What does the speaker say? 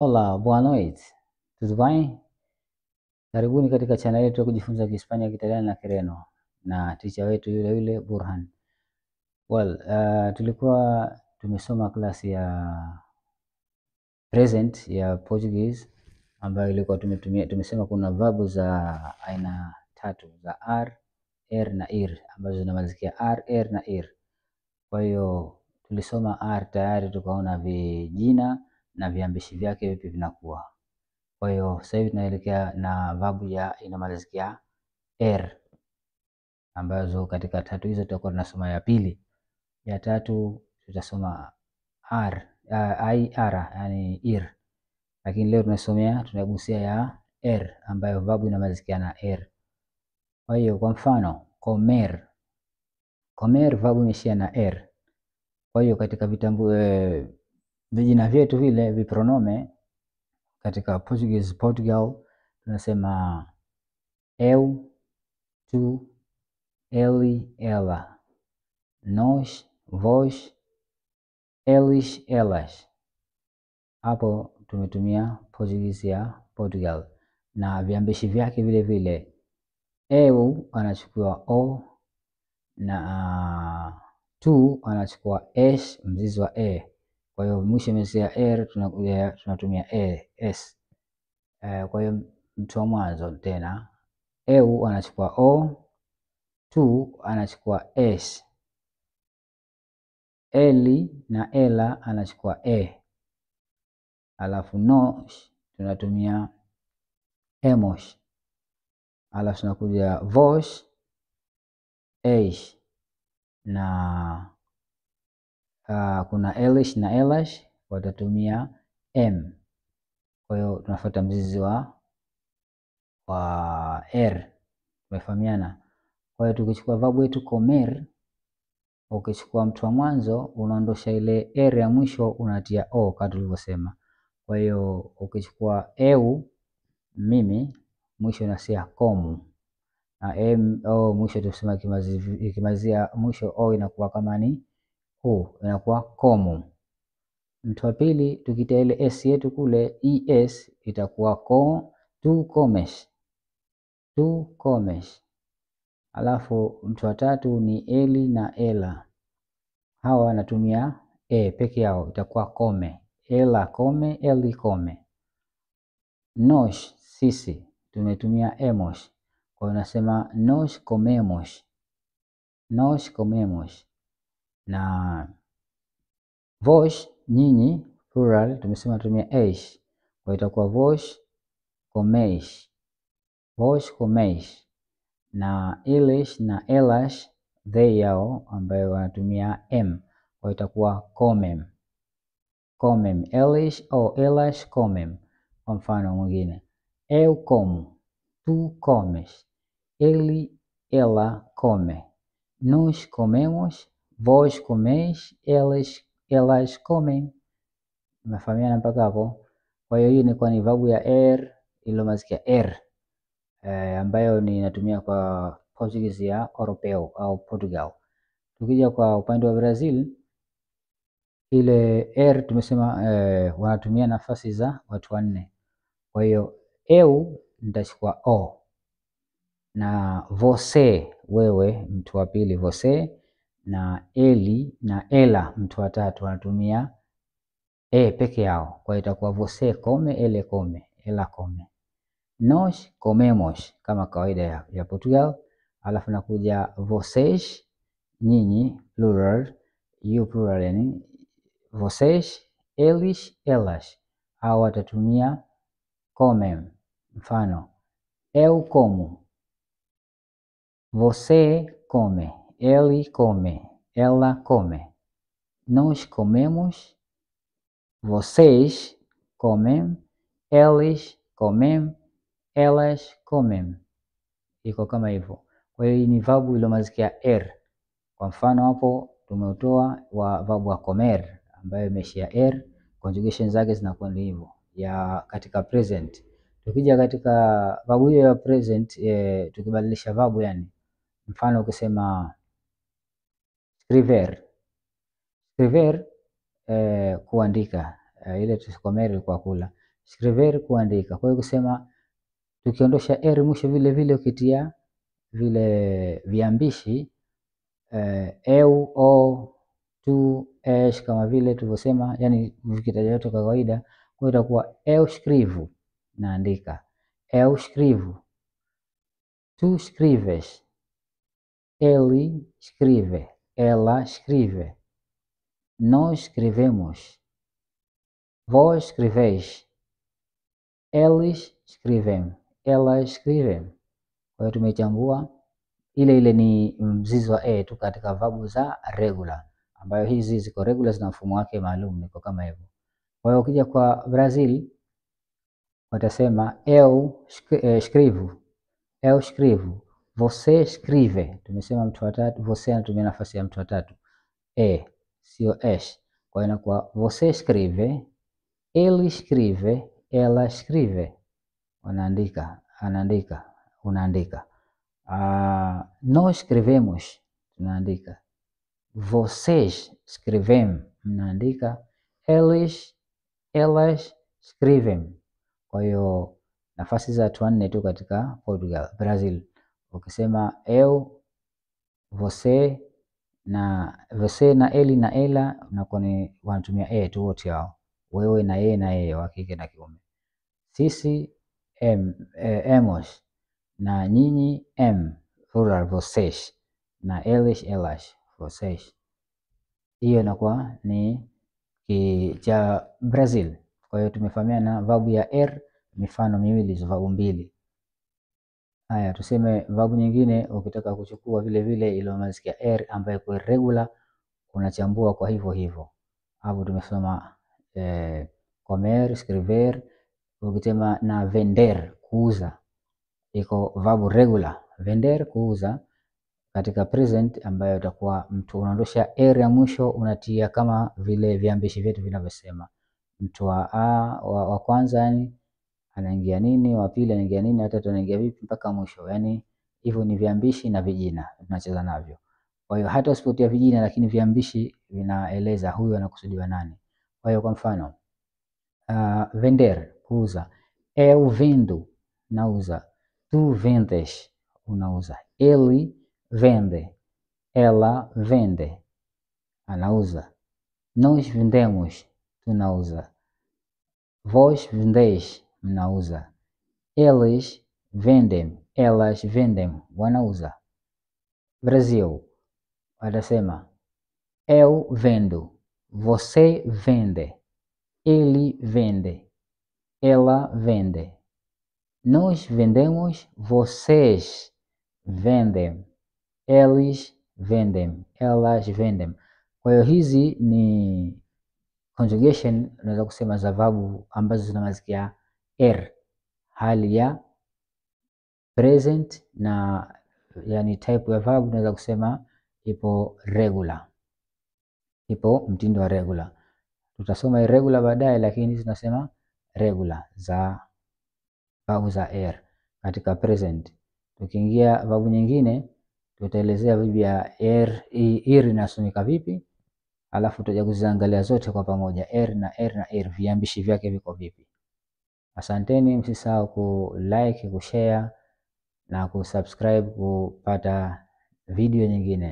Olá, boa noite. Tudo bem? Karibuni katika channel yetu ya kujifunza Kihispania, Kiitaliano na Kireno na ticha wetu yule yule Burhan. Well, tulikuwa tumesoma klasi ya present ya Portuguese ambayo ilikuwa tumetumia, tumesema kuna verb za aina tatu za ar, er na ir ambazo zinamalizikia ar, er na ir. Kwa hiyo tulisoma ar tayari, tukaona vijina na viambishi vyake vipi vinakuwa. Kwa hiyo sasa hivi tunaelekea na verb ya inamalizikia er, ambazo katika tatu hizo tutakuwa tunasoma ya pili. Ya tatu tutasoma r, i r, yani ir, lakini leo tunasomea tunagusia ya er ambayo verb inamalizikia na er. Kwa hiyo kwa mfano comer, comer verb imeishia na er. Kwa hiyo katika vitambu vijina vyetu vile vipronome katika Portuguese Portugal tunasema eu, tu, ele, ela, nós, vós, eles, elas. Hapo tumetumia Portuguese ya Portugal na viambishi vyake vile vile, eu anachukua o na tu anachukua s, mzizi wa e. Kwa hiyo mwisho imezia r, tunatumia e s. Kwa hiyo mtu wa mwanzo tena eu anachukua o, tu anachukua s, eli na ela anachukua e, alafu nos tunatumia emos, alafu tunakuja vos, eis na kuna elish na elash watatumia m. Kwa hiyo tunafuata mzizi wa r. Tumefahamiana? Kwa hiyo tukichukua verb yetu comer, ukichukua mtu wa mwanzo unaondosha ile r ya mwisho unatia o kama tulivyosema. Kwa hiyo ukichukua eu, mimi, mwisho unasia komu, na m o mwisho tusema ikimalizia mwisho o inakuwa kama ni u, inakuwa komu. Mtu wa pili tukitia ile s yetu kule es itakuwa ko, tu comes, tu comes. Alafu mtu wa tatu ni eli na ela, hawa wanatumia e peke yao, itakuwa kome, ela kome, eli kome. Nos sisi tumetumia emos, kwa hiyo nasema nos comemos, nos comemos. Na vos nyinyi plural tumesema tumia eis, kwa itakuwa vos comeis, vos comeis. Na eles na elas they yao ambayo wanatumia m, kwa itakuwa comem, comem, eles au elas comem. Kwa mfano mwingine, eu como, tu comes, ele ela come, nós comemos, vós comeis, eles elas comem. Umefahamiana mpaka hapo? Kwa hiyo hii ni kwa ni verb ya er iliyomalizikia er, ambayo ni inatumia kwa Portuguese ya Europeu au Portugal. Tukija kwa upande wa Brazil, ile er tumesema wanatumia nafasi za watu wanne. Kwa hiyo eu nitachukua o, na você wewe mtu wa pili você, na eli na ela mtu wa tatu wanatumia e peke yao. Kwa hiyo itakuwa você come, ele come, ela come. Nós comemos kama kawaida ya Portugal. Alafu nakuja vocês nyinyi plural, you plural, yani vocês, eles, elas, au watatumia comem. Mfano, eu como, você come, ele come, ela come, nós comemos, vocês comem, eles comem, elas comem. Iko kama hivyo. Kwa hiyo hii ni verb iliyomalizikia er. Kwa mfano hapo tumeutoa wa verb wa comer ambayo imeishia er, conjugation zake zinakuwa ni hivyo ya katika present. Tukija katika verb hiyo ya present, tukibadilisha verb yani, mfano ukisema escrever, escrever kuandika, ile comer ilikuwa kula. Escrever kuandika. Kwa hiyo kusema tukiondosha r mwisho vile vile ukitia vile viambishi eu, o, tu, es kama vile tulivyosema, yani vikitaja yote kwa kawaida. Kwa hiyo itakuwa eu escrevo, naandika. Eu escrevo, tu escreves, ele escreve, ela escreve, nós escrevemos, vós escreveis, eles escrevem, elas escrevem. Kwa hiyo tumechambua ile ile ni mzizi wa e tu katika verbu za regular, ambayo hizi ziko regular, zina mfumo wake maalum, niko kama hivyo. Kwa hiyo ukija kwa Brazil watasema eu escrevo, eu escrevo, você escreve. Tumesema mtu wa tatu, você anatumia nafasi ya mtu wa tatu, e sio es. Kwa hiyo inakuwa você escreve, ele escreve, ela escreve. Wanaandika, anaandika, unaandika. Nós escrevemos, tunaandika. Vocês escrevem, mnaandika. Eles, elas escrevem. Kwa hiyo nafasi za watu wanne tu katika Portugal, Brazil. Ukisema eu, você na ele na ela, unakuwa ni wanatumia e tu wote hao, wewe na yeye na yeye, wa kike na kiume. Sisi emos, na nyinyi m plural vocês, na eles elas vocês. Hiyo inakuwa ni cha Brazil. Kwa hiyo tumefahamiana verbu ya er mifano miwili, hizo verbu mbili. Haya, tuseme verbu nyingine ukitaka kuchukua vile vile iliyomalizikia er ambayo kwa regular unachambua kwa hivyo hivyo. Hapo tumesoma comer, escrever. Ukisema na vender, kuuza, iko verbu regular vender, kuuza katika present, ambayo itakuwa mtu unaondosha er ya mwisho unatia kama vile viambishi vyetu vinavyosema. Mtu wa a wa kwanza yani anaingia nini, wa pili anaingia nini, wa tatu anaingia vipi mpaka mwisho. Yani hivyo ni viambishi na vijina tunacheza navyo. Kwa hiyo hata usipotia vijina, lakini viambishi vinaeleza huyu anakusudiwa nani. Kwa hiyo kwa mfano vender, kuuza, eu vendo, nauza, tu vendes, unauza, ele vende, ela vende, anauza, nós vendemos, tunauza, vós vendeis, mnauza, eles vendem, elas vendem, wanauza. Brasil watasema eu vendo, você vende, ele vende, ela vende, nós vendemos, vocês vendem, eles vendem, elas vendem. Kwa hiyo hizi ni conjugation, unaweza kusema za verbu ambazo zinamalizikia er, hali ya present na yani type ya verb unaweza kusema ipo regular, ipo mtindo wa regular. Tutasoma irregular baadaye, lakini tunasema regular za verbu za er katika present. Tukiingia verbu nyingine tutaelezea vipi ya er, ir inasomeka vipi, alafu tutaja kuziangalia zote kwa pamoja, er na er na er, viambishi vyake viko vipi. Asanteni, msisahau ku like, ku share na ku subscribe kupata video nyingine.